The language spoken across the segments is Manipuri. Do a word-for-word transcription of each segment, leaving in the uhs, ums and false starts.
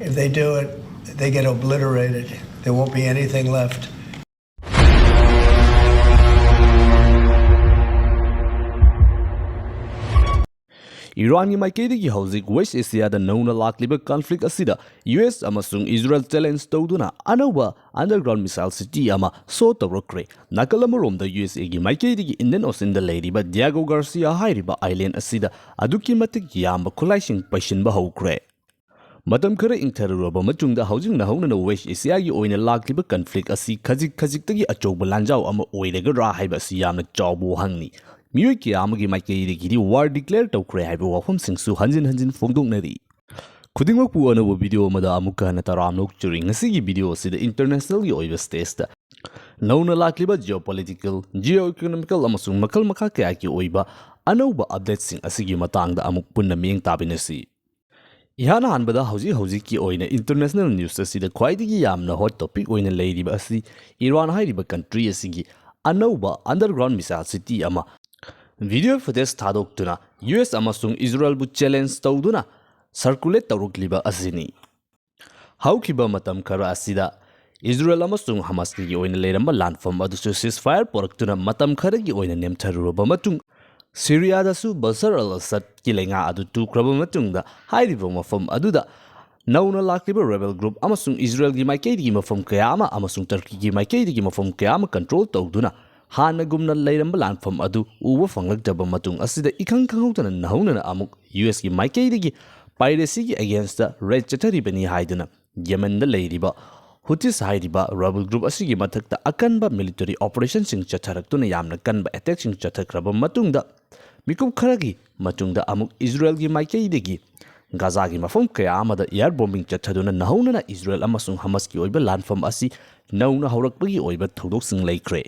If they do it, they get obliterated. There won't be anything left. ꯏꯔꯥꯟꯒꯤ ꯃꯥꯏꯀꯩꯗꯒꯤ ꯍꯧꯖꯤꯛ ꯋꯦꯁ ꯑꯦꯁꯤꯌꯥꯗ ꯅꯧꯅ ꯂꯥꯛꯂꯤꯕ ꯀꯟꯐ꯭ꯂꯤꯛ ꯑꯁꯤꯗ ꯌꯨ ꯑꯦꯁ ꯑꯃꯁꯨꯡ ꯏꯖꯔꯦꯜ ꯆꯦꯂꯦꯟꯖ ꯇꯧꯗꯨꯅ ꯑꯅꯧꯕ ꯑꯟꯗꯔꯒ꯭ꯔꯥꯎꯟ ꯃꯤꯁꯥꯏꯜ ꯁꯤꯇꯤ ꯑꯃ ꯁꯣ ꯇꯧꯔꯛꯈ꯭ꯔꯦ꯫ ꯅꯥꯀꯜ ꯑꯃꯔꯣꯝꯗ ꯌꯨ ꯑꯦꯁ ꯑꯦꯒꯤ ꯃꯥꯏꯀꯩꯗꯒꯤ ꯏꯟꯗꯤꯌꯟ ꯑꯣꯁꯤꯟꯗ ꯂꯩꯔꯤꯕ ꯗꯤꯌꯥꯒꯣ ꯒꯥꯔꯁꯤꯌꯥ ꯍꯥꯏꯔꯤꯕ ꯑꯥꯏꯂꯦꯟ ꯑꯁꯤꯗ ꯑꯗꯨꯛꯀꯤ ꯃꯇꯤꯛ ꯌꯥꯝꯕ ꯈꯨꯠꯂꯥꯏꯁꯤꯡ ꯄꯩꯁꯤꯟꯕ ꯍꯧꯈ꯭ꯔꯦ꯫ ꯃꯇꯝ ꯈꯔ ꯏꯪꯊꯔꯨꯔꯕ ꯃꯇꯨꯡꯗ ꯍꯧꯖꯤꯛ ꯅꯧꯍꯧꯅꯅ ꯋꯦꯁ ꯑꯦꯁꯤꯌꯥꯒꯤ ꯑꯣꯏꯅ ꯂꯥꯛꯂꯤꯕ ꯀꯟꯐ꯭ꯂꯤꯛ ꯑꯁꯤ ꯈꯖꯤꯛ ꯈꯖꯤꯛꯇꯒꯤ ꯑꯆꯧꯕ ꯂꯥꯟꯖꯥꯎ ꯑꯃ ꯑꯣꯏꯔꯒꯗ꯭ꯔꯥ ꯍꯥꯏꯕ ꯑꯁꯤ ꯌꯥꯝꯅ ꯆꯥꯎꯕ ꯋꯥꯍꯪꯅꯤ꯫ ꯃꯤꯑꯣꯏ ꯀꯌꯥ ꯑꯃꯒꯤ ꯃꯥꯏꯀꯩꯗꯒꯤꯗꯤ ꯋꯥꯔ ꯗꯤꯀ꯭ꯂꯦꯌꯔ ꯇꯧꯈ꯭ꯔꯦ ꯍꯥꯏꯕ ꯋꯥꯐꯝꯁꯤꯡꯁꯨ ꯍꯟꯖꯤꯟ ꯍꯟꯖꯤꯟ ꯐꯣꯡꯗꯣꯛꯅꯔꯤ꯫ ꯈꯨꯗꯤꯡꯃꯛꯄꯨ ꯑꯅꯧꯕ ꯚꯤꯗꯤꯑꯣ ꯑꯃꯗ ꯑꯃꯨꯛꯀ ꯍꯟꯅ ꯇꯔꯥꯝꯅ ꯑꯣꯛꯆꯔꯤ꯫ ꯉꯁꯤꯒꯤ ꯚꯤꯗꯤꯑꯣ ꯑꯁꯤꯗ ꯏꯟꯇꯔꯅꯦꯁꯅꯦꯜꯒꯤ ꯑꯣꯏꯕ ꯁ꯭ꯇꯦꯖꯇ ꯅꯧꯅ ꯂꯥꯛꯂꯤꯕ ꯖꯤꯑꯣ ꯄꯣꯂꯤꯇꯤꯀꯦꯜ, ꯖꯤꯑꯣ ꯏꯀꯣꯅꯣꯃꯤꯀꯦꯜ ꯑꯃꯁꯨꯡ ꯃꯈꯜ ꯃꯈꯥ ꯀꯌꯥꯒꯤ ꯑꯣꯏꯕ ꯑꯅꯧꯕ ꯑꯞꯗꯦꯠꯁꯤꯡ ꯑꯁꯤꯒꯤ ꯃꯇꯥꯡꯗ ꯑꯃꯨꯛ ꯄꯨꯟꯅ ꯃꯤꯠꯌꯦꯡ ꯇꯥꯃꯤꯟꯅꯁꯤ꯫ ꯏꯍꯥꯟ ꯍꯥꯟꯕꯗ ꯍꯧꯖꯤꯛ ꯍꯧꯖꯤꯛꯀꯤ ꯑꯣꯏꯅ ꯏꯟꯇꯔꯅꯦꯁꯅꯦꯜ ꯅ꯭ꯌꯨꯁ ꯑꯁꯤꯗ ꯈ꯭ꯋꯥꯏꯗꯒꯤ ꯌꯥꯝꯅ ꯍꯣꯠ ꯇꯣꯄꯤꯛ ꯑꯣꯏꯅ ꯂꯩꯔꯤꯕ ꯑꯁꯤ ꯏꯔꯥꯟ ꯍꯥꯏꯔꯤꯕ ꯀꯟꯇ꯭ꯔꯤ ꯑꯁꯤꯒꯤ ꯑꯅꯧꯕ ꯑꯟꯗꯔꯒ꯭ꯔꯥꯎꯟ ꯃꯤꯁꯥꯏꯜ ꯁꯤꯇꯤ ꯑꯃ ꯚꯤꯗꯤꯑꯣ ꯐꯨꯇꯦꯖ ꯊꯥꯗꯣꯛꯇꯨꯅ ꯌꯨ ꯑꯦꯁ ꯑꯃꯁꯨꯡ ꯏꯖꯔꯦꯜꯕꯨ ꯆꯦꯂꯦꯟꯖ ꯇꯧꯗꯨꯅ ꯁꯔꯀꯨꯂꯦꯠ ꯇꯧꯔꯛꯂꯤꯕ ꯑꯁꯤꯅꯤ꯫ ꯍꯧꯈꯤꯕ ꯃꯇꯝ ꯈꯔ ꯑꯁꯤꯗ ꯏꯖꯔꯦꯜ ꯑꯃꯁꯨꯡ ꯍꯃꯥꯁꯀꯤ ꯑꯣꯏꯅ ꯂꯩꯔꯝꯕ ꯂꯥꯟꯐꯝ ꯑꯗꯨꯁꯨ ꯁꯤꯁꯐꯥꯌꯔ ꯄꯨꯔꯛꯇꯨꯅ ꯃꯇꯝ ꯈꯔꯒꯤ ꯑꯣꯏꯅ ꯅꯦꯝꯊꯔꯨꯔꯕ ꯃꯇꯨꯡ, ꯁꯤꯔꯤꯌꯥꯗꯁꯨ ꯕꯁꯔ ꯑꯜ ꯑꯁꯗꯀꯤ ꯂꯩꯉꯥꯛ ꯑꯗꯨ ꯇꯨꯈ꯭ꯔꯕ ꯃꯇꯨꯡꯗ, ꯍꯥꯏꯔꯤꯕ ꯃꯐꯝ ꯑꯗꯨꯗ ꯅꯧꯅ ꯂꯥꯛꯂꯤꯕ ꯔꯦꯕꯦꯜ ꯒ꯭ꯔꯨꯞ ꯑꯃꯁꯨꯡ ꯏꯖꯔꯦꯜꯒꯤ ꯃꯥꯏꯀꯩꯗꯒꯤ ꯃꯐꯝ ꯀꯌꯥ ꯑꯃ ꯑꯃꯁꯨꯡ ꯇꯔꯀꯤꯒꯤ ꯃꯥꯏꯀꯩꯗꯒꯤ ꯃꯐꯝ ꯀꯌꯥ ꯑꯃ ꯀꯟꯇ꯭ꯔꯣꯜ ꯇꯧꯗꯨꯅ ꯍꯥꯟꯅꯒꯨꯝꯅ ꯂꯩꯔꯝꯕ ꯂꯥꯟꯐꯝ ꯑꯗꯨ ꯎꯕ ꯐꯪꯂꯛꯇꯕ ꯃꯇꯨꯡ ꯑꯁꯤꯗ ꯏꯈꯪ ꯈꯪꯍꯧꯗꯅ ꯅꯧꯍꯧꯅꯅ ꯑꯃꯨꯛ ꯌꯨ ꯑꯦꯁꯀꯤ ꯃꯥꯏꯀꯩꯗꯒꯤ ꯄꯥꯏꯔꯦꯁꯤꯒꯤ ꯑꯦꯒꯦꯟꯁꯇ ꯔꯦꯗ ꯆꯠꯊꯔꯤꯕꯅꯤ ꯍꯥꯏꯗꯨꯅ ꯌꯦꯃꯦꯟꯗ ꯂꯩꯔꯤꯕ ꯍꯨꯇꯤꯁ ꯍꯥꯏꯔꯤꯕ ꯔꯦꯕꯦꯜ ꯒ꯭ꯔꯨꯞ ꯑꯁꯤꯒꯤ ꯃꯊꯛꯇ ꯑꯀꯟꯕ ꯃꯤꯂꯤꯇꯔꯤ ꯑꯣꯄꯔꯦꯁꯟꯁꯤꯡ ꯆꯠꯊꯔꯛꯇꯨꯅ ꯌꯥꯝꯅ ꯀꯟꯕ ꯑꯦꯇꯦꯛꯁꯤꯡ ꯆꯠꯊꯈ꯭ꯔꯕ ꯃꯇꯨꯡꯗ, ꯃꯤꯀꯨꯞ ꯈꯔꯒꯤ ꯃꯇꯨꯡꯗ ꯑꯃꯨꯛ ꯏꯖꯔꯦꯜꯒꯤ ꯃꯥꯏꯀꯩꯗꯒꯤ ꯒꯥꯖꯥꯒꯤ ꯃꯐꯝ ꯀꯌꯥ ꯑꯃꯗ ꯑꯦꯌꯔ ꯕꯣꯝꯕꯤꯡ ꯆꯠꯊꯗꯨꯅ ꯅꯧꯍꯧꯅꯅ ꯏꯖꯔꯦꯜ ꯑꯃꯁꯨꯡ ꯍꯃꯥꯁꯀꯤ ꯑꯣꯏꯕ ꯂꯥꯟꯐꯝ ꯑꯁꯤ ꯅꯧꯅ ꯍꯧꯔꯛꯄꯒꯤ ꯑꯣꯏꯕ ꯊꯧꯗꯣꯛꯁꯤꯡ ꯂꯩꯈ꯭ꯔꯦ꯫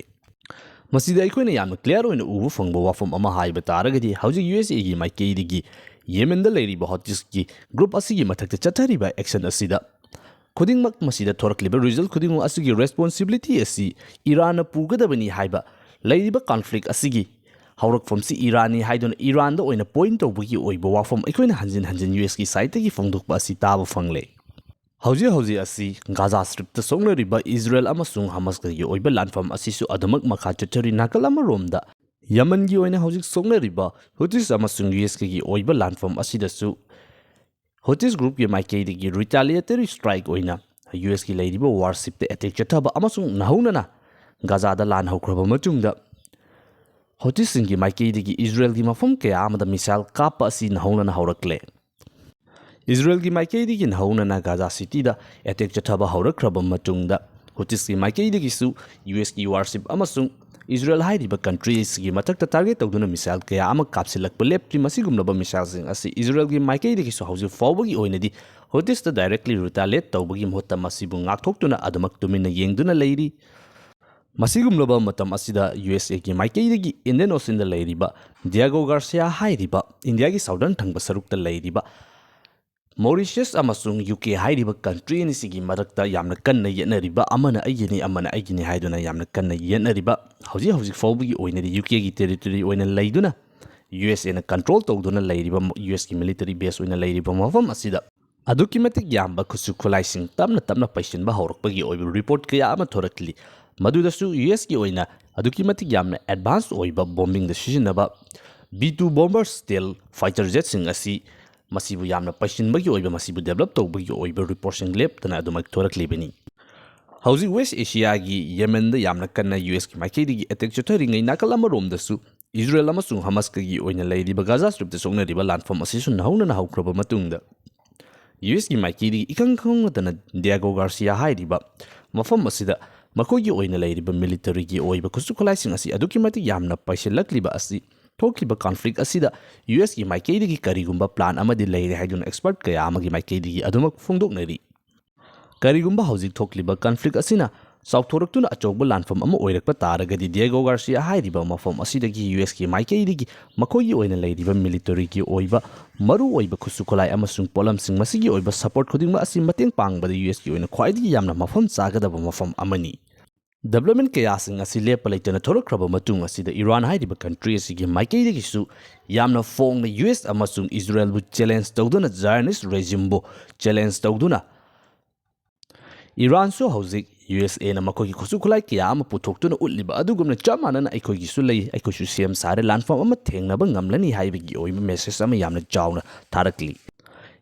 ꯃꯁꯤꯗ ꯑꯩꯈꯣꯏꯅ ꯌꯥꯝꯅ ꯀ꯭ꯂꯤꯌꯥꯔ ꯑꯣꯏꯅ ꯎꯕ ꯐꯪꯕ ꯋꯥꯐꯝ ꯑꯃ ꯍꯥꯏꯕ ꯇꯥꯔꯒꯗꯤ, ꯍꯧꯖꯤꯛ ꯌꯨ ꯑꯦꯁ ꯑꯦꯒꯤ ꯃꯥꯏꯀꯩꯗꯒꯤ ꯌꯦꯃꯦꯟꯗ ꯂꯩꯔꯤꯕ ꯍꯣꯇꯤꯁꯀꯤ ꯒ꯭ꯔꯨꯞ ꯑꯁꯤꯒꯤ ꯃꯊꯛꯇ ꯆꯠꯊꯔꯤꯕ ꯑꯦꯛꯁꯟ ꯑꯁꯤꯗ ꯈꯨꯗꯤꯡꯃꯛ, ꯃꯁꯤꯗ ꯊꯣꯔꯛꯂꯤꯕ ꯔꯤꯖꯜ ꯈꯨꯗꯤꯡꯃꯛ ꯑꯁꯤꯒꯤ ꯔꯦꯁꯄꯣꯟꯁꯤꯕꯤꯂꯤꯇꯤ ꯑꯁꯤ ꯏꯔꯥꯟꯅ ꯄꯨꯒꯗꯕꯅꯤ ꯍꯥꯏꯕ, ꯂꯩꯔꯤꯕ ꯀꯟꯐ꯭ꯂꯤꯛ ꯑꯁꯤꯒꯤ ꯍꯧꯔꯛꯐꯝꯁꯤ ꯏꯔꯥꯟꯅꯤ ꯍꯥꯏꯗꯨꯅ ꯏꯔꯥꯟꯗ ꯑꯣꯏꯅ ꯄꯣꯏꯟ ꯇꯧꯕꯒꯤ ꯑꯣꯏꯕ ꯋꯥꯐꯝ ꯑꯩꯈꯣꯏꯅ ꯍꯟꯖꯤꯟ ꯍꯟꯖꯤꯟ ꯌꯨ ꯑꯦꯁꯀꯤ ꯁꯥꯏꯠꯇꯒꯤ ꯐꯣꯡꯗꯣꯛꯄ ꯑꯁꯤ ꯇꯥꯕ ꯐꯪꯂꯦ꯫ ꯍꯧꯖꯤꯛ ꯍꯧꯖꯤꯛ ꯑꯁꯤ ꯒꯥꯖꯥ ꯁ꯭ꯇ꯭ꯔꯤꯞꯇ ꯁꯣꯛꯅꯔꯤꯕ ꯏꯖꯔꯦꯜ ꯑꯃꯁꯨꯡ ꯍꯃꯥꯁꯀꯒꯤ ꯑꯣꯏꯕ ꯂꯥꯟꯐꯝ ꯑꯁꯤꯁꯨ ꯑꯗꯨꯃꯛ ꯃꯈꯥ ꯆꯠꯊꯔꯤ꯫ ꯅꯥꯀꯜ ꯑꯃꯔꯣꯝꯗ ꯌꯃꯟꯒꯤ ꯑꯣꯏꯅ ꯍꯧꯖꯤꯛ ꯁꯣꯛꯅꯔꯤꯕ ꯍꯨꯇꯤꯁ ꯑꯃꯁꯨꯡ ꯌꯨ ꯑꯦꯁ ꯀꯦꯒꯤ ꯑꯣꯏꯕ ꯂꯥꯟꯐꯝ ꯑꯁꯤꯗꯁꯨ ꯍꯨꯇꯤꯁ ꯒ꯭ꯔꯨꯞꯀꯤ ꯃꯥꯏꯀꯩꯗꯒꯤ ꯔꯤꯇꯥꯂꯤꯌꯦꯇꯔꯤ ꯁ꯭ꯇ꯭ꯔꯥꯏꯛ ꯑꯣꯏꯅ ꯌꯨ ꯑꯦꯁꯀꯤ ꯂꯩꯔꯤꯕ ꯋꯥꯔꯁꯤꯞꯇ ꯑꯦꯇꯦꯛ ꯆꯠꯊꯕ ꯑꯃꯁꯨꯡ ꯅꯧꯍꯧꯅꯅ ꯒꯥꯖꯥꯗ ꯂꯥꯟ ꯍꯧꯈ꯭ꯔꯕ ꯃꯇꯨꯡꯗ ꯍꯨꯇꯤꯁꯁꯤꯡꯒꯤ ꯃꯥꯏꯀꯩꯗꯒꯤ ꯏꯖꯔꯦꯜꯒꯤ ꯃꯐꯝ ꯀꯌꯥ ꯑꯃꯗ ꯃꯤꯁꯥꯏꯜ ꯀꯥꯞꯄ ꯑꯁꯤ ꯅꯧꯍꯧꯅꯅ ꯍꯧꯔꯛꯂꯦ꯫ ꯏꯖꯔꯦꯜꯒꯤ ꯃꯥꯏꯀꯩꯗꯒꯤ ꯅꯧꯍꯧꯅꯅ ꯒꯥꯖꯥ ꯁꯤꯇꯤꯗ ꯑꯦꯇꯦꯛ ꯆꯠꯊꯕ ꯍꯧꯔꯛꯈ꯭ꯔꯕ ꯃꯇꯨꯡꯗ ꯍꯨꯇꯤꯁꯀꯤ ꯃꯥꯏꯀꯩꯗꯒꯤꯁꯨ ꯌꯨ ꯑꯦꯁꯀꯤ ꯋꯥꯔꯁꯤꯞ ꯑꯃꯁꯨꯡ ꯏꯖꯔꯦꯜ ꯍꯥꯏꯔꯤꯕ ꯀꯟꯇ꯭ꯔꯤ ꯑꯁꯤꯒꯤ ꯃꯊꯛꯇ ꯇꯥꯔꯒꯦꯠ ꯇꯧꯗꯨꯅ ꯃꯤꯁꯥꯏꯜ ꯀꯌꯥ ꯑꯃ ꯀꯥꯞꯁꯤꯜꯂꯛꯄ ꯂꯦꯞꯇ꯭ꯔꯤ꯫ ꯃꯁꯤꯒꯨꯝꯂꯕ ꯃꯤꯁꯥꯏꯜꯁꯤꯡ ꯑꯁꯤ ꯏꯖꯔꯦꯜꯒꯤ ꯃꯥꯏꯀꯩꯗꯒꯤꯁꯨ ꯍꯧꯖꯤꯛ ꯐꯥꯎꯕꯒꯤ ꯑꯣꯏꯅꯗꯤ ꯍꯨꯇꯤꯁꯇ ꯗꯥꯏꯔꯦꯛꯂꯤ ꯔꯤꯇꯥꯂꯤꯌꯦꯠ ꯇꯧꯕꯒꯤ ꯃꯍꯨꯠꯇ ꯃꯁꯤꯕꯨ ꯉꯥꯛꯊꯣꯛꯇꯨꯅ ꯑꯗꯨꯃꯛ ꯇꯨꯃꯤꯟꯅ ꯌꯦꯡꯗꯨꯅ ꯂꯩꯔꯤ꯫ ꯃꯁꯤꯒꯨꯝꯂꯕ ꯃꯇꯝ ꯑꯁꯤꯗ ꯌꯨ ꯑꯦꯁ ꯑꯦꯒꯤ ꯃꯥꯏꯀꯩꯗꯒꯤ ꯏꯟꯗꯤꯌꯟ ꯑꯣꯁꯤꯟꯗ ꯂꯩꯔꯤꯕ ꯗꯤꯌꯥꯒꯣ ꯒꯥꯔꯁꯤꯌꯥ ꯍꯥꯏꯔꯤꯕ ꯏꯟꯗꯤꯌꯥꯒꯤ ꯁꯥꯎꯗꯔꯟ ꯊꯪꯕ ꯁꯔꯨꯛꯇ ꯂꯩꯔꯤꯕ ꯃꯣꯔꯤꯁꯤꯌꯁ ꯑꯃꯁꯨꯡ ꯌꯨ ꯀꯦ ꯍꯥꯏꯔꯤꯕ ꯀꯟꯇ꯭ꯔꯤ ꯑꯅꯤꯁꯤꯒꯤ ꯃꯔꯛꯇ ꯌꯥꯝꯅ ꯀꯟꯅ ꯌꯦꯠꯅꯔꯤꯕ, ꯑꯃꯅ ꯑꯩꯒꯤꯅꯤ, ꯑꯃꯅ ꯑꯩꯒꯤꯅꯤ ꯍꯥꯏꯗꯨꯅ ꯌꯥꯝꯅ ꯀꯟꯅ ꯌꯦꯠꯅꯔꯤꯕ, ꯍꯧꯖꯤꯛ ꯍꯧꯖꯤꯛ ꯐꯥꯎꯕꯒꯤ ꯑꯣꯏꯅꯗꯤ ꯌꯨ ꯀꯦꯒꯤ ꯇꯦꯔꯤꯇꯣꯔꯤ ꯑꯣꯏꯅ ꯂꯩꯗꯨꯅ ꯌꯨ ꯑꯦꯁ ꯑꯦꯅ ꯀꯟꯇ꯭ꯔꯣꯜ ꯇꯧꯗꯨꯅ ꯂꯩꯔꯤꯕ, ꯌꯨ ꯑꯦꯁꯀꯤ ꯃꯤꯂꯤꯇꯔꯤ ꯕꯦꯁ ꯑꯣꯏꯅ ꯂꯩꯔꯤꯕ ꯃꯐꯝ ꯑꯁꯤꯗ ꯑꯗꯨꯛꯀꯤ ꯃꯇꯤꯛ ꯌꯥꯝꯕ ꯈꯨꯠꯁꯨ ꯈꯨꯠꯂꯥꯏꯁꯤꯡ ꯇꯞꯅ ꯇꯞꯅ ꯄꯩꯁꯤꯟꯕ ꯍꯧꯔꯛꯄꯒꯤ ꯑꯣꯏꯕ ꯔꯤꯄꯣꯔꯠ ꯀꯌꯥ ꯑꯃ ꯊꯣꯔꯛꯂꯤ꯫ ꯃꯗꯨꯗꯁꯨ ꯌꯨ ꯑꯦꯁꯀꯤ ꯑꯣꯏꯅ ꯑꯗꯨꯛꯀꯤ ꯃꯇꯤꯛ ꯌꯥꯝꯅ ꯑꯦꯗꯚꯥꯟꯁ ꯑꯣꯏꯕ ꯕꯣꯝꯕꯤꯡꯗ ꯁꯤꯖꯤꯟꯅꯕ ꯕꯤ ꯇꯨ ꯕꯣꯝꯕꯔ ꯁ꯭ꯇꯦꯜ ꯐꯥꯏꯇꯔ ꯖꯦꯠꯁꯤꯡ ꯑꯁꯤ ꯃꯁꯤꯕꯨ ꯌꯥꯝꯅ ꯄꯩꯁꯤꯟꯕꯒꯤ ꯑꯣꯏꯕ, ꯃꯁꯤꯕꯨ ꯗꯦꯕꯂꯞ ꯇꯧꯕꯒꯤ ꯑꯣꯏꯕ ꯔꯤꯄꯣꯔꯠꯁꯤꯡ ꯂꯦꯞꯇꯅ ꯑꯗꯨꯃꯛ ꯊꯣꯔꯛꯂꯤꯕꯅꯤ꯫ ꯍꯧꯖꯤꯛ ꯋꯦꯁ ꯑꯦꯁꯤꯌꯥꯒꯤ ꯌꯦꯃꯦꯟꯗ ꯌꯥꯝꯅ ꯀꯟꯅ ꯌꯨ ꯑꯦꯁꯀꯤ ꯃꯥꯏꯀꯩꯗꯒꯤ ꯑꯦꯇꯦꯛ ꯆꯠꯊꯔꯤꯉꯩ, ꯅꯥꯀꯜ ꯑꯃꯔꯣꯝꯗꯁꯨ ꯏꯖꯔꯦꯜ ꯑꯃꯁꯨꯡ ꯍꯃꯥꯁꯀꯒꯤ ꯑꯣꯏꯅ ꯂꯩꯔꯤꯕ ꯒꯥꯖꯥ ꯁ꯭ꯇ꯭ꯔꯤꯞꯇ ꯁꯣꯛꯅꯔꯤꯕ ꯂꯥꯟꯐꯝ ꯑꯁꯤꯁꯨ ꯅꯧꯍꯧꯅꯅ ꯍꯧꯈ꯭ꯔꯕ ꯃꯇꯨꯡꯗ, ꯌꯨ ꯑꯦꯁꯀꯤ ꯃꯥꯏꯀꯩꯗꯒꯤ ꯏꯈꯪ ꯈꯪꯍꯧꯗꯅ ꯗꯤꯌꯥꯒꯣ ꯒꯥꯔꯁꯤꯌꯥ ꯍꯥꯏꯔꯤꯕ ꯃꯐꯝ ꯑꯁꯤꯗ ꯃꯈꯣꯏꯒꯤ ꯑꯣꯏꯅ ꯂꯩꯔꯤꯕ ꯃꯤꯂꯤꯇꯔꯤꯒꯤ ꯑꯣꯏꯕ ꯈꯨꯠꯁꯨ ꯈꯨꯠꯂꯥꯏꯁꯤꯡ ꯑꯁꯤ ꯑꯗꯨꯛꯀꯤ ꯃꯇꯤꯛ ꯌꯥꯝꯅ ꯄꯩꯁꯤꯜꯂꯛꯂꯤꯕ ꯑꯁꯤ ꯊꯣꯛꯈꯤꯕ ꯀꯟꯐ꯭ꯂꯤꯛ ꯑꯁꯤꯗ ꯌꯨ ꯑꯦꯁꯀꯤ ꯃꯥꯏꯀꯩꯗꯒꯤ ꯀꯔꯤꯒꯨꯝꯕ ꯄ꯭ꯂꯥꯟ ꯑꯃꯗꯤ ꯂꯩꯔꯦ ꯍꯥꯏꯗꯨꯅ ꯑꯦꯛꯁꯄꯔꯠ ꯀꯌꯥ ꯑꯃꯒꯤ ꯃꯥꯏꯀꯩꯗꯒꯤ ꯑꯗꯨꯃꯛ ꯐꯣꯡꯗꯣꯛꯅꯔꯤ꯫ ꯀꯔꯤꯒꯨꯝꯕ ꯍꯧꯖꯤꯛ ꯊꯣꯛꯂꯤꯕ ꯀꯟꯐ꯭ꯂꯤꯛ ꯑꯁꯤꯅ ꯆꯥꯎꯊꯣꯔꯛꯇꯨꯅ ꯑꯆꯧꯕ ꯂꯥꯟꯐꯝ ꯑꯃ ꯑꯣꯏꯔꯛꯄ ꯇꯥꯔꯒꯗꯤ, ꯗꯤꯌꯦꯒꯣ ꯒꯥꯔꯁꯤꯌꯥ ꯍꯥꯏꯔꯤꯕ ꯃꯐꯝ ꯑꯁꯤꯗꯒꯤ ꯌꯨ ꯑꯦꯁꯀꯤ ꯃꯥꯏꯀꯩꯗꯒꯤ ꯃꯈꯣꯏꯒꯤ ꯑꯣꯏꯅ ꯂꯩꯔꯤꯕ ꯃꯤꯂꯤꯇꯔꯤꯒꯤ ꯑꯣꯏꯕ ꯃꯔꯨꯑꯣꯏꯕ ꯈꯨꯠꯁꯨ ꯈꯨꯠꯂꯥꯏ ꯑꯃꯁꯨꯡ ꯄꯣꯠꯂꯝꯁꯤꯡ, ꯃꯁꯤꯒꯤ ꯑꯣꯏꯕ ꯁꯄꯣꯔꯠ ꯈꯨꯗꯤꯡꯃꯛ ꯑꯁꯤ ꯃꯇꯦꯡ ꯄꯥꯡꯕꯗ ꯌꯨ ꯑꯦꯁꯀꯤ ꯑꯣꯏꯅ ꯈ꯭ꯋꯥꯏꯗꯒꯤ ꯌꯥꯝꯅ ꯃꯐꯝ ꯆꯥꯒꯗꯕ ꯃꯐꯝ ꯑꯃꯅꯤ꯫ ꯗꯦꯕꯂꯞꯃꯦꯟꯠ ꯀꯌꯥꯁꯤꯡ ꯑꯁꯤ ꯂꯦꯞꯄ ꯂꯩꯇꯅ ꯊꯣꯔꯛꯈ꯭ꯔꯕ ꯃꯇꯨꯡ ꯑꯁꯤꯗ, ꯏꯔꯥꯟ ꯍꯥꯏꯔꯤꯕ ꯀꯟꯇ꯭ꯔꯤ ꯑꯁꯤꯒꯤ ꯃꯥꯏꯀꯩꯗꯒꯤꯁꯨ ꯌꯥꯝꯅ ꯐꯣꯡꯅ ꯌꯨ ꯑꯦꯁ ꯑꯃꯁꯨꯡ ꯏꯖꯔꯦꯜꯕꯨ ꯆꯦꯂꯦꯟꯖ ꯇꯧꯗꯨꯅ, ꯖꯥꯌꯅꯤꯁ ꯔꯦꯖꯤꯝꯕꯨ ꯆꯦꯂꯦꯟꯖ ꯇꯧꯗꯨꯅ, ꯏꯔꯥꯟꯁꯨ ꯍꯧꯖꯤꯛ ꯌꯨ ꯑꯦꯁ ꯑꯦꯅ ꯃꯈꯣꯏꯒꯤ ꯈꯨꯠꯁꯨ ꯈꯨꯠꯂꯥꯏ ꯀꯌꯥ ꯑꯃ ꯄꯨꯊꯣꯛꯇꯨꯅ ꯎꯠꯂꯤꯕ ꯑꯗꯨꯒꯨꯝꯅ ꯆꯞ ꯃꯥꯟꯅꯅ ꯑꯩꯈꯣꯏꯒꯤꯁꯨ ꯂꯩ, ꯑꯩꯈꯣꯏꯁꯨ ꯁꯦꯝ ꯁꯥꯔꯦ, ꯂꯥꯟꯐꯝ ꯑꯃ ꯊꯦꯡꯅꯕ ꯉꯝꯂꯅꯤ ꯍꯥꯏꯕꯒꯤ ꯑꯣꯏꯕ ꯃꯦꯁꯦꯖ ꯑꯃ ꯌꯥꯝꯅ ꯆꯥꯎꯅ ꯊꯥꯔꯛꯂꯤ꯫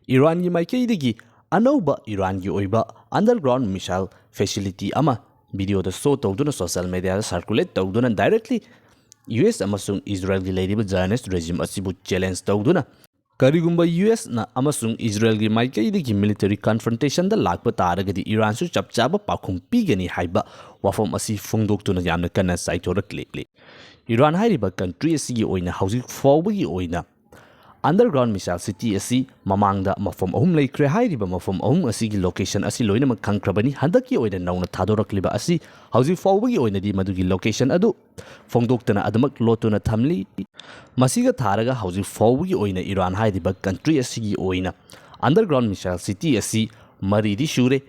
ꯏꯔꯥꯟꯒꯤ ꯃꯥꯏꯀꯩꯗꯒꯤ ꯑꯅꯧꯕ ꯏꯔꯥꯟꯒꯤ ꯑꯣꯏꯕ underground missile facility ꯑꯃ ꯚꯤꯗꯤꯑꯣꯗ ꯁꯣ ꯇꯧꯗꯨꯅ ꯁꯣꯁꯤꯌꯦꯜ ꯃꯦꯗꯤꯌꯥꯗ ꯁꯔꯀꯨꯂꯦꯠ ꯇꯧꯗꯨꯅ ꯗꯥꯏꯔꯦꯛꯂꯤ ꯌꯨ ꯑꯦꯁ ꯑꯃꯁꯨꯡ ꯏꯖꯔꯦꯜꯒꯤ ꯂꯩꯔꯤꯕ ꯖꯥꯏꯑꯣꯅꯤꯁ ꯔꯦꯖꯤꯝ ꯑꯁꯤꯕꯨ ꯆꯦꯂꯦꯟꯖ ꯇꯧꯗꯨꯅ, ꯀꯔꯤꯒꯨꯝꯕ ꯌꯨ ꯑꯦꯁꯅ ꯑꯃꯁꯨꯡ ꯏꯖꯔꯦꯜꯒꯤ ꯃꯥꯏꯀꯩꯗꯒꯤ ꯃꯤꯂꯤꯇꯔꯤ ꯀꯟꯐ꯭ꯔꯟꯇꯦꯁꯟꯗ ꯂꯥꯛꯄ ꯇꯥꯔꯒꯗꯤ ꯏꯔꯥꯟꯁꯨ ꯆꯞ ꯆꯥꯕ ꯄꯥꯎꯈꯨꯝ ꯄꯤꯒꯅꯤ ꯍꯥꯏꯕ ꯋꯥꯐꯝ ꯑꯁꯤ ꯐꯣꯡꯗꯣꯛꯇꯨꯅ ꯌꯥꯝꯅ ꯀꯟꯅ ꯆꯥꯏꯊꯣꯔꯛꯂꯤ꯫ ꯏꯔꯥꯟ ꯍꯥꯏꯔꯤꯕ ꯀꯟꯇ꯭ꯔꯤ ꯑꯁꯤꯒꯤ ꯑꯣꯏꯅ ꯍꯧꯖꯤꯛ ꯐꯥꯎꯕꯒꯤ ꯑꯣꯏꯅ underground missile city ꯑꯁꯤ ꯃꯃꯥꯡꯗ ꯃꯐꯝ ꯑꯍꯨꯝ ꯂꯩꯈ꯭ꯔꯦ꯫ ꯍꯥꯏꯔꯤꯕ ꯃꯐꯝ ꯑꯍꯨꯝ ꯑꯁꯤꯒꯤ ꯂꯣꯀꯦꯁꯟ ꯑꯁꯤ ꯂꯣꯏꯅꯃꯛ ꯈꯪꯈ꯭ꯔꯕꯅꯤ꯫ ꯍꯟꯗꯛꯀꯤ ꯑꯣꯏꯅ ꯅꯧꯅ ꯊꯥꯗꯣꯔꯛꯂꯤꯕ ꯑꯁꯤ ꯍꯧꯖꯤꯛ ꯐꯥꯎꯕꯒꯤ ꯑꯣꯏꯅꯗꯤ ꯃꯗꯨꯒꯤ ꯂꯣꯀꯦꯁꯟ ꯑꯗꯨ ꯐꯣꯡꯗꯣꯛꯇꯅ ꯑꯗꯨꯃꯛ ꯂꯣꯠꯇꯨꯅ ꯊꯝꯂꯤ꯫ ꯃꯁꯤꯒ ꯊꯥꯔꯒ ꯍꯧꯖꯤꯛ ꯐꯥꯎꯕꯒꯤ ꯑꯣꯏꯅ ꯏꯔꯥꯟ ꯍꯥꯏꯔꯤꯕ ꯀꯟꯇ꯭ꯔꯤ ꯑꯁꯤꯒꯤ ꯑꯣꯏꯅ underground missile city ꯑꯁꯤ ꯃꯔꯤꯗꯤ ꯁꯨꯔꯦ꯫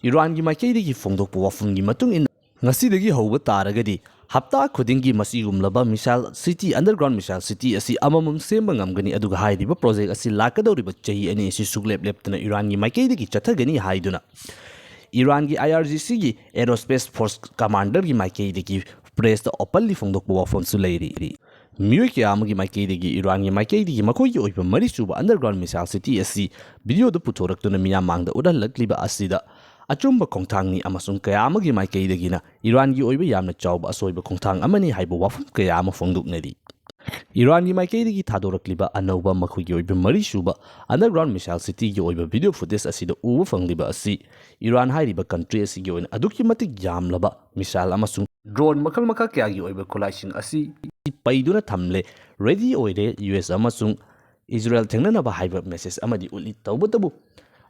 ꯏꯔꯥꯟꯒꯤ ꯃꯥꯏꯀꯩꯗꯒꯤ ꯐꯣꯡꯗꯣꯛꯄ ꯋꯥꯐꯝꯒꯤ ꯃꯇꯨꯡ ꯏꯟꯅ, ꯉꯁꯤꯗꯒꯤ ꯍꯧꯕ ꯇꯥꯔꯒꯗꯤ ꯍꯞꯇꯥ ꯈꯨꯗꯤꯡꯒꯤ ꯃꯁꯤꯒꯨꯝꯂꯕ missile city, underground missile city ꯑꯁꯤ ꯑꯃꯃꯝ ꯁꯦꯝꯕ ꯉꯝꯒꯅꯤ, ꯑꯗꯨꯒ ꯍꯥꯏꯔꯤꯕ ꯄ꯭ꯔꯣꯖꯦꯛ ꯑꯁꯤ ꯂꯥꯛꯀꯗꯧꯔꯤꯕ ꯆꯍꯤ ꯑꯅꯤ ꯑꯁꯤ ꯁꯨꯛꯂꯦꯞ ꯂꯦꯞꯇꯅ ꯏꯔꯥꯟꯒꯤ ꯃꯥꯏꯀꯩꯗꯒꯤ ꯆꯠꯊꯒꯅꯤ ꯍꯥꯏꯗꯨꯅ ꯏꯔꯥꯟꯒꯤ ꯑꯥꯏ ꯑꯥꯔ ꯖꯤ ꯁꯤꯒꯤ aerospace force commanderꯒꯤ ꯃꯥꯏꯀꯩꯗꯒꯤ ꯄ꯭ꯔꯦꯁꯇ openly ꯐꯣꯡꯗꯣꯛꯄ ꯋꯥꯐꯝꯁꯨ ꯂꯩꯔꯤ꯫ ꯃꯤꯑꯣꯏ ꯀꯌꯥ ꯑꯃꯒꯤ ꯃꯥꯏꯀꯩꯗꯒꯤ ꯏꯔꯥꯟꯒꯤ ꯃꯥꯏꯀꯩꯗꯒꯤ ꯃꯈꯣꯏꯒꯤ ꯑꯣꯏꯕ ꯃꯔꯤꯁꯨꯕ underground missile city ꯑꯁꯤ ꯚꯤꯗꯤꯑꯣꯗ ꯄꯨꯊꯣꯔꯛꯇꯨꯅ ꯃꯤꯌꯥꯝ ꯃꯥꯡꯗ ꯎꯠꯍꯜꯂꯛꯂꯤꯕ ꯑꯁꯤꯗ ꯑꯆꯨꯝꯕ ꯈꯣꯡꯊꯥꯡꯅꯤ ꯑꯃꯁꯨꯡ ꯀꯌꯥ ꯑꯃꯒꯤ ꯃꯥꯏꯀꯩꯗꯒꯤꯅ ꯏꯔꯥꯟꯒꯤ ꯑꯣꯏꯕ ꯌꯥꯝꯅ ꯆꯥꯎꯕ ꯑꯁꯣꯏꯕ ꯈꯣꯡꯊꯥꯡ ꯑꯃꯅꯤ ꯍꯥꯏꯕ ꯋꯥꯐꯝ ꯀꯌꯥ ꯑꯃ ꯐꯣꯡꯗꯣꯛꯅꯔꯤ꯫ ꯏꯔꯥꯟꯒꯤ ꯃꯥꯏꯀꯩꯗꯒꯤ ꯊꯥꯗꯣꯔꯛꯂꯤꯕ ꯑꯅꯧꯕ ꯃꯈꯣꯏꯒꯤ ꯑꯣꯏꯕ ꯃꯔꯤꯁꯨꯕ underground missile cityꯒꯤ ꯑꯣꯏꯕ ꯚꯤꯗꯤꯑꯣ footage ꯑꯁꯤꯗ ꯎꯕ ꯐꯪꯂꯤꯕ ꯑꯁꯤ ꯏꯔꯥꯟ ꯍꯥꯏꯔꯤꯕ ꯀꯟꯇ꯭ꯔꯤ ꯑꯁꯤꯒꯤ ꯑꯣꯏꯅ ꯑꯗꯨꯛꯀꯤ ꯃꯇꯤꯛ ꯌꯥꯝꯂꯕ missile ꯑꯃꯁꯨꯡ drone ꯃꯈꯜ ꯃꯈꯥ ꯀꯌꯥꯒꯤ ꯑꯣꯏꯕ ꯈꯨꯠꯂꯥꯏꯁꯤꯡ ꯑꯁꯤ ꯄꯩꯗꯨꯅ ꯊꯝꯂꯦ, ready ꯑꯣꯏꯔꯦ, ꯌꯨ ꯑꯦꯁ ꯑꯃꯁꯨꯡ ꯏꯖꯔꯦꯜ ꯊꯦꯡꯅꯅꯕ ꯍꯥꯏꯕ message ꯑꯃꯗꯤ ꯎꯠꯂꯤ꯫ ꯇꯧꯕꯇꯕꯨ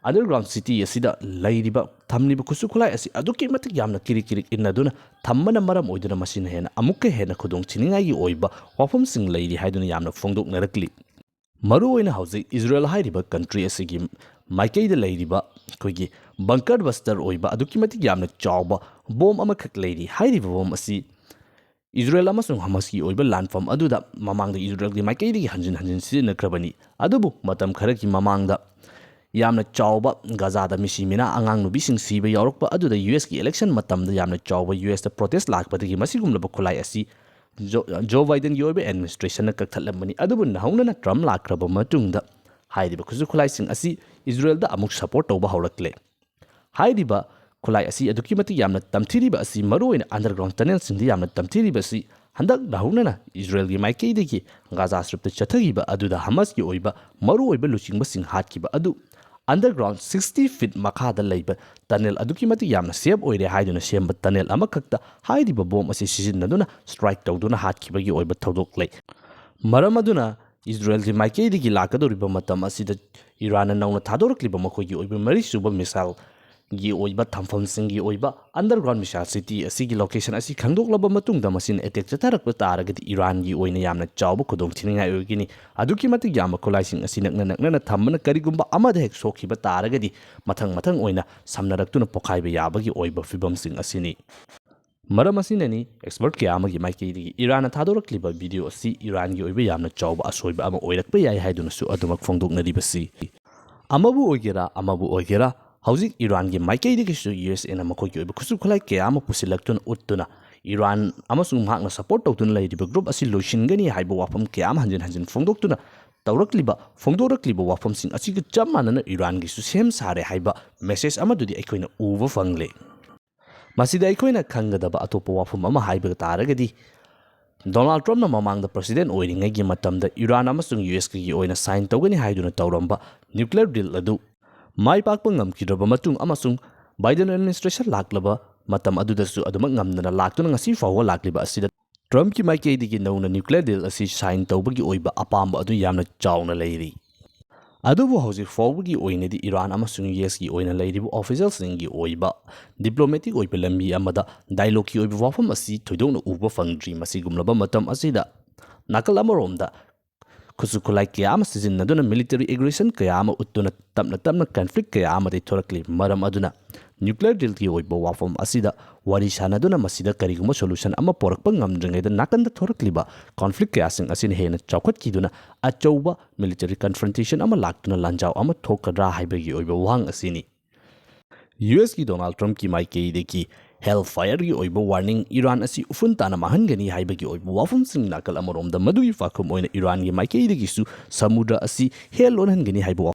underground city ꯑꯁꯤꯗ ꯂꯩꯔꯤꯕ, ꯊꯝꯂꯤꯕ ꯈꯨꯠꯁꯨ ꯈꯨꯠꯂꯥꯏ ꯑꯁꯤ ꯑꯗꯨꯛꯀꯤ ꯃꯇꯤꯛ ꯌꯥꯝꯅ ꯀꯤꯔꯤꯛ ꯀꯤꯔꯤꯛ ꯏꯟꯅꯗꯨꯅ ꯊꯝꯕꯅ ꯃꯔꯝ ꯑꯣꯏꯗꯨꯅ ꯃꯁꯤꯅ ꯍꯦꯟꯅ ꯑꯃꯨꯛꯀ ꯍꯦꯟꯅ ꯈꯨꯗꯣꯡ ꯊꯤꯅꯤꯡꯉꯥꯏꯒꯤ ꯑꯣꯏꯕ ꯋꯥꯐꯝꯁꯤꯡ ꯂꯩꯔꯤ ꯍꯥꯏꯗꯨꯅ ꯌꯥꯝꯅ ꯐꯣꯡꯗꯣꯛꯅꯔꯛꯂꯤ꯫ ꯃꯔꯨꯑꯣꯏꯅ ꯍꯧꯖꯤꯛ ꯏꯖꯔꯦꯜ ꯍꯥꯏꯔꯤꯕ ꯀꯟꯇ꯭ꯔꯤ ꯑꯁꯤꯒꯤ ꯃꯥꯏꯀꯩꯗ ꯂꯩꯔꯤꯕ ꯑꯩꯈꯣꯏꯒꯤ bunker buster ꯑꯣꯏꯕ ꯑꯗꯨꯛꯀꯤ ꯃꯇꯤꯛ ꯌꯥꯝꯅ ꯆꯥꯎꯕ ꯕꯣꯝ ꯑꯃꯈꯛ ꯂꯩꯔꯤ꯫ ꯍꯥꯏꯔꯤꯕ ꯕꯣꯝ ꯑꯁꯤ ꯏꯖꯔꯦꯜ ꯑꯃꯁꯨꯡ ꯍꯃꯁꯀꯤ ꯑꯣꯏꯕ ꯂꯥꯟꯐꯝ ꯑꯗꯨꯗ ꯃꯃꯥꯡꯗ ꯏꯖꯔꯦꯜꯒꯤ ꯃꯥꯏꯀꯩꯗꯒꯤ ꯍꯟꯖꯤꯟ ꯍꯟꯖꯤꯟ ꯁꯤꯖꯤꯟꯅꯈ꯭ꯔꯕꯅꯤ꯫ ꯑꯗꯨꯕꯨ ꯃꯇꯝ ꯈꯔꯒꯤ ꯃꯃꯥꯡꯗ ꯌꯥꯝꯅ ꯆꯥꯎꯕ ꯒꯥꯖꯥꯗ ꯃꯤꯁꯤ ꯃꯤꯅꯥ ꯑꯉꯥꯡ ꯅꯨꯕꯤꯁꯤꯡ ꯁꯤꯕ ꯌꯥꯎꯔꯛꯄ ꯑꯗꯨꯗ ꯌꯨ ꯑꯦꯁꯀꯤ ꯏꯂꯦꯛꯁꯟ ꯃꯇꯝꯗ ꯌꯥꯝꯅ ꯆꯥꯎꯕ ꯌꯨ ꯑꯦꯁꯇ ꯄ꯭ꯔꯣꯇꯦꯁ ꯂꯥꯛꯄꯗꯒꯤ ꯃꯁꯤꯒꯨꯝꯂꯕ ꯈꯨꯠꯂꯥꯏ ꯑꯁꯤ ꯖꯣ, ꯖꯣ ꯕꯥꯏꯗꯦꯟꯒꯤ ꯑꯣꯏꯕ ꯑꯦꯗꯃꯤꯅꯤꯁꯇ꯭ꯔꯦꯁꯟꯅ ꯀꯛꯊꯠꯂꯝꯕꯅꯤ꯫ ꯑꯗꯨꯕꯨ ꯅꯧꯍꯧꯅꯅ ꯇ꯭ꯔꯝꯞ ꯂꯥꯛꯈ꯭ꯔꯕ ꯃꯇꯨꯡꯗ ꯍꯥꯏꯔꯤꯕ ꯈꯨꯠꯁꯨ ꯈꯨꯠꯂꯥꯏꯁꯤꯡ ꯑꯁꯤ ꯏꯖꯔꯦꯜꯗ ꯑꯃꯨꯛ ꯁꯄꯣꯔꯠ ꯇꯧꯕ ꯍꯧꯔꯛꯂꯦ꯫ ꯍꯥꯏꯔꯤꯕ ꯈꯨꯠꯂꯥꯏ ꯑꯁꯤ ꯑꯗꯨꯛꯀꯤ ꯃꯇꯤꯛ ꯌꯥꯝꯅ ꯇꯝꯊꯤꯔꯤꯕ ꯑꯁꯤ, ꯃꯔꯨꯑꯣꯏꯅ ꯑꯟꯗꯔꯒ꯭ꯔꯥꯎꯟ ꯇꯅꯦꯜꯁꯤꯡꯗ ꯌꯥꯝꯅ ꯇꯝꯊꯤꯔꯤꯕ ꯑꯁꯤ, ꯍꯟꯗꯛ ꯅꯧꯍꯧꯅꯅ ꯏꯖꯔꯦꯜꯒꯤ ꯃꯥꯏꯀꯩꯗꯒꯤ ꯒꯥꯖꯥ ꯁ꯭ꯇ꯭ꯔꯤꯞꯇ ꯆꯠꯊꯈꯤꯕ ꯑꯗꯨꯗ ꯍꯃꯥꯁꯀꯤ ꯑꯣꯏꯕ ꯃꯔꯨꯑꯣꯏꯕ ꯂꯨꯆꯤꯡꯕꯁꯤꯡ ꯍꯥꯠꯈꯤꯕ ꯑꯗꯨ ꯑꯟꯗꯔꯒ꯭ꯔꯥꯎꯟ ꯁꯤꯛꯁꯇꯤ ꯐꯤꯠ ꯃꯈꯥꯗ ꯂꯩꯕ ꯇꯅꯦꯜ ꯑꯗꯨꯛꯀꯤ ꯃꯇꯤꯛ ꯌꯥꯝꯅ ꯁꯦꯐ ꯑꯣꯏꯔꯦ ꯍꯥꯏꯗꯨꯅ ꯁꯦꯝꯕ ꯇꯅꯦꯜ ꯑꯃꯈꯛꯇ ꯍꯥꯏꯔꯤꯕ ꯕꯣꯝ ꯑꯁꯤ ꯁꯤꯖꯤꯟꯅꯗꯨꯅ ꯁ꯭ꯇ꯭ꯔꯥꯏꯛ ꯇꯧꯗꯨꯅ ꯍꯥꯠꯈꯤꯕꯒꯤ ꯑꯣꯏꯕ ꯊꯧꯗꯣꯛ ꯂꯩ꯫ ꯃꯔꯝ ꯑꯗꯨꯅ ꯏꯖꯔꯦꯜꯒꯤ ꯃꯥꯏꯀꯩꯗꯒꯤ ꯂꯥꯛꯀꯗꯧꯔꯤꯕ ꯃꯇꯝ ꯑꯁꯤꯗ ꯏꯔꯥꯟꯅ ꯅꯧꯅ ꯊꯥꯗꯣꯔꯛꯂꯤꯕ ꯃꯈꯣꯏꯒꯤ ꯑꯣꯏꯕ ꯃꯔꯤꯁꯨꯕ ꯃꯤꯁꯥꯏꯜꯒꯤ ꯑꯣꯏꯕ ꯊꯝꯐꯝꯁꯤꯡꯒꯤ ꯑꯣꯏꯕ ꯑꯟꯗꯔꯒ꯭ꯔꯥꯎꯟ ꯃꯤꯁꯥꯏꯜ ꯁꯤꯇꯤ ꯑꯁꯤꯒꯤ ꯂꯣꯀꯦꯁꯟ ꯑꯁꯤ ꯈꯪꯗꯣꯛꯂꯕ ꯃꯇꯨꯡꯗ ꯃꯁꯤꯅ ꯑꯦꯇꯦꯛ ꯆꯠꯊꯔꯛꯄ ꯇꯥꯔꯒꯗꯤ ꯏꯔꯥꯟꯒꯤ ꯑꯣꯏꯅ ꯌꯥꯝꯅ ꯆꯥꯎꯕ ꯈꯨꯗꯣꯡꯊꯤꯅꯤꯡꯉꯥꯏ ꯑꯣꯏꯒꯅꯤ꯫ ꯑꯗꯨꯛꯀꯤ ꯃꯇꯤꯛ ꯌꯥꯝꯕ ꯈꯨꯠꯂꯥꯏꯁꯤꯡ ꯑꯁꯤ ꯅꯛꯅ ꯅꯛꯅꯅ ꯊꯝꯕꯅ ꯀꯔꯤꯒꯨꯝꯕ ꯑꯃꯗ ꯍꯦꯛ ꯁꯣꯛꯈꯤꯕ ꯇꯥꯔꯒꯗꯤ ꯃꯊꯪ ꯃꯊꯪ ꯑꯣꯏꯅ ꯁꯝꯅꯔꯛꯇꯨꯅ ꯄꯣꯈꯥꯏꯕ ꯌꯥꯕꯒꯤ ꯑꯣꯏꯕ ꯐꯤꯕꯝꯁꯤꯡ ꯑꯁꯤꯅꯤ꯫ ꯃꯔꯝ ꯑꯁꯤꯅꯅꯤ ꯑꯦꯛꯁꯄꯔꯠ ꯀꯌꯥ ꯑꯃꯒꯤ ꯃꯥꯏꯀꯩꯗꯒꯤ ꯏꯔꯥꯟꯅ ꯊꯥꯗꯣꯔꯛꯂꯤꯕ ꯚꯤꯗꯤꯑꯣ ꯑꯁꯤ ꯏꯔꯥꯟꯒꯤ ꯑꯣꯏꯕ ꯌꯥꯝꯅ ꯆꯥꯎꯕ ꯑꯁꯣꯏꯕ ꯑꯃ ꯑꯣꯏꯔꯛꯄ ꯌꯥꯏ ꯍꯥꯏꯗꯨꯅꯁꯨ ꯑꯗꯨꯃꯛ ꯐꯣꯡꯗꯣꯛꯅꯔꯤꯕꯁꯤ꯫ ꯑꯃꯕꯨ ꯑꯣꯏꯒꯦꯔꯥ ꯑꯃꯕꯨ ꯑꯣꯏꯒꯦꯔꯥ, ꯍꯧꯖꯤꯛ ꯏꯔꯥꯟꯒꯤ ꯃꯥꯏꯀꯩꯗꯒꯤꯁꯨ ꯌꯨ ꯑꯦꯁ ꯑꯦꯅ ꯃꯈꯣꯏꯒꯤ ꯑꯣꯏꯕ ꯈꯨꯠꯁꯨ ꯈꯨꯠꯂꯥꯏ ꯀꯌꯥ ꯑꯃ ꯄꯨꯁꯤꯜꯂꯛꯇꯨꯅ ꯎꯠꯇꯨꯅ ꯏꯔꯥꯟ ꯑꯃꯁꯨꯡ ꯃꯍꯥꯛꯅ ꯁꯄꯣꯔꯠ ꯇꯧꯗꯨꯅ ꯂꯩꯔꯤꯕ ꯒ꯭ꯔꯨꯞ ꯑꯁꯤ ꯂꯣꯏꯁꯤꯟꯒꯅꯤ ꯍꯥꯏꯕ ꯋꯥꯐꯝ ꯀꯌꯥ ꯑꯃ ꯍꯟꯖꯤꯟ ꯍꯟꯖꯤꯟ ꯐꯣꯡꯗꯣꯛꯇꯨꯅ ꯇꯧꯔꯛꯂꯤꯕ, ꯐꯣꯡꯗꯣꯔꯛꯂꯤꯕ ꯋꯥꯐꯝꯁꯤꯡ ꯑꯁꯤꯒ ꯆꯞ ꯃꯥꯟꯅꯅ ꯏꯔꯥꯟꯒꯤꯁꯨ ꯁꯦꯝ ꯁꯥꯔꯦ ꯍꯥꯏꯕ ꯃꯦꯁꯦꯖ ꯑꯃꯗꯨꯗꯤ ꯑꯩꯈꯣꯏꯅ ꯎꯕ ꯐꯪꯂꯦ꯫ ꯃꯁꯤꯗ ꯑꯩꯈꯣꯏꯅ ꯈꯪꯒꯗꯕ ꯑꯇꯣꯞꯄ ꯋꯥꯐꯝ ꯑꯃ ꯍꯥꯏꯕ ꯇꯥꯔꯒꯗꯤ, ꯗꯣꯅꯥꯜꯗ ꯇ꯭ꯔꯝꯞꯅ ꯃꯃꯥꯡꯗ ꯄ꯭ꯔꯁꯤꯗꯦꯟꯠ ꯑꯣꯏꯔꯤꯉꯩꯒꯤ ꯃꯇꯝꯗ ꯏꯔꯥꯟ ꯑꯃꯁꯨꯡ ꯌꯨ ꯑꯦꯁꯀꯤ ꯑꯣꯏꯅ ꯁꯥꯏꯟ ꯇꯧꯒꯅꯤ ꯍꯥꯏꯗꯨꯅ ꯇꯧꯔꯝꯕ ꯅ꯭ꯌꯨꯀ꯭ꯂꯤꯌꯔ ꯗꯤꯜ ꯑꯗꯨ ꯃꯥꯏ ꯄꯥꯛꯄ ꯉꯝꯈꯤꯗ꯭ꯔꯕ ꯃꯇꯨꯡ ꯑꯃꯁꯨꯡ ꯕꯥꯏꯗꯦꯟ ꯑꯦꯗꯃꯤꯅꯤꯁꯇ꯭ꯔꯦꯁꯟ ꯂꯥꯛꯂꯕ ꯃꯇꯝ ꯑꯗꯨꯗꯁꯨ ꯑꯗꯨꯃꯛ ꯉꯝꯗꯅ ꯂꯥꯛꯇꯨꯅ ꯉꯁꯤ ꯐꯥꯎꯕ ꯂꯥꯛꯂꯤꯕ ꯑꯁꯤꯗ ꯇ꯭ꯔꯝꯞꯀꯤ ꯃꯥꯏꯀꯩꯗꯒꯤ ꯅꯧꯅ ꯅ꯭ꯌꯨꯀ꯭ꯂꯤꯌꯔ ꯗꯤꯜ ꯑꯁꯤ ꯁꯥꯏꯟ ꯇꯧꯕꯒꯤ ꯑꯣꯏꯕ ꯑꯄꯥꯝꯕ ꯑꯗꯨ ꯌꯥꯝꯅ ꯆꯥꯎꯅ ꯂꯩꯔꯤ꯫ ꯑꯗꯨꯕꯨ ꯍꯧꯖꯤꯛ ꯐꯥꯎꯕꯒꯤ ꯑꯣꯏꯅꯗꯤ ꯏꯔꯥꯟ ꯑꯃꯁꯨꯡ ꯌꯨ ꯑꯦꯁꯀꯤ ꯑꯣꯏꯅ ꯂꯩꯔꯤꯕ ꯑꯣꯐꯤꯁꯤꯌꯦꯜꯁꯤꯡꯒꯤ ꯑꯣꯏꯕ ꯗꯤꯄ꯭ꯂꯣꯃꯦꯇꯤꯛ ꯑꯣꯏꯕ ꯂꯝꯕꯤ ꯑꯃꯗ ꯗꯥꯏꯂꯣꯒꯀꯤ ꯑꯣꯏꯕ ꯋꯥꯐꯝ ꯑꯁꯤ ꯊꯣꯏꯗꯣꯛꯅ ꯎꯕ ꯐꯪꯗ꯭ꯔꯤ꯫ ꯃꯁꯤꯒꯨꯝꯂꯕ ꯃꯇꯝ ꯑꯁꯤꯗ ꯅꯥꯀꯜ ꯑꯃꯔꯣꯝꯗ ꯈꯨꯠꯁꯨ ꯈꯨꯠꯂꯥꯏ ꯀꯌꯥ ꯑꯃ ꯁꯤꯖꯤꯟꯅꯗꯨꯅ ꯃꯤꯂꯤꯇꯔꯤ ꯑꯦꯒ꯭ꯔꯦꯁꯟ ꯀꯌꯥ ꯑꯃ ꯎꯠꯇꯨꯅ ꯇꯞꯅ ꯇꯞꯅ ꯀꯟꯐ꯭ꯂꯤꯛ ꯀꯌꯥ ꯑꯃꯗꯒꯤ ꯊꯣꯔꯛꯂꯤ꯫ ꯃꯔꯝ ꯑꯗꯨꯅ Nuclear dealꯒꯤ ꯑꯣꯏꯕ ꯋꯥꯐꯝ ꯑꯁꯤꯗ ꯋꯥꯔꯤ ꯁꯥꯟꯅꯗꯨꯅ ꯃꯁꯤꯗ ꯀꯔꯤꯒꯨꯝꯕ solution ꯑꯃ ꯄꯨꯔꯛꯄ ꯉꯝꯗ꯭ꯔꯤꯉꯩꯗ ꯅꯥꯀꯟꯗ ꯊꯣꯔꯛꯂꯤꯕ conflict ꯀꯌꯥꯁꯤꯡ ꯑꯁꯤꯅ ꯍꯦꯟꯅ ꯆꯥꯎꯈꯠꯈꯤꯗꯨꯅ ꯑꯆꯧꯕ military confrontation ꯑꯃ ꯂꯥꯛꯇꯨꯅ ꯂꯥꯟꯖꯥꯎ ꯑꯃ ꯊꯣꯛꯀꯗ꯭ꯔꯥ ꯍꯥꯏꯕꯒꯤ ꯑꯣꯏꯕ ꯋꯥꯍꯪ ꯑꯁꯤꯅꯤ꯫ ꯌꯨ ꯑꯦꯁꯀꯤ ꯗꯣꯅꯥꯜꯗ ꯇ꯭ꯔꯝꯞꯀꯤ ꯃꯥꯏꯀꯩꯗꯒꯤ hellfireꯒꯤ ꯑꯣꯏꯕ warning ꯏꯔꯥꯟ ꯑꯁꯤ ꯎꯐꯨꯟ ꯇꯥꯅ ꯃꯥꯡꯍꯟꯒꯅꯤ ꯍꯥꯏꯕꯒꯤ ꯑꯣꯏꯕ ꯋꯥꯐꯝꯁꯤꯡ ꯅꯥꯀꯜ ꯑꯃꯔꯣꯝꯗ, ꯃꯗꯨꯒꯤ ꯄꯥꯎꯈꯨꯝ ꯑꯣꯏꯅ ꯏꯔꯥꯟꯒꯤ ꯃꯥꯏꯀꯩꯗꯒꯤꯁꯨ ꯁꯃꯨꯗ꯭ꯔ ꯑꯁꯤ hell ꯑꯣꯟꯍꯟꯒꯅꯤ ꯍꯥꯏꯕ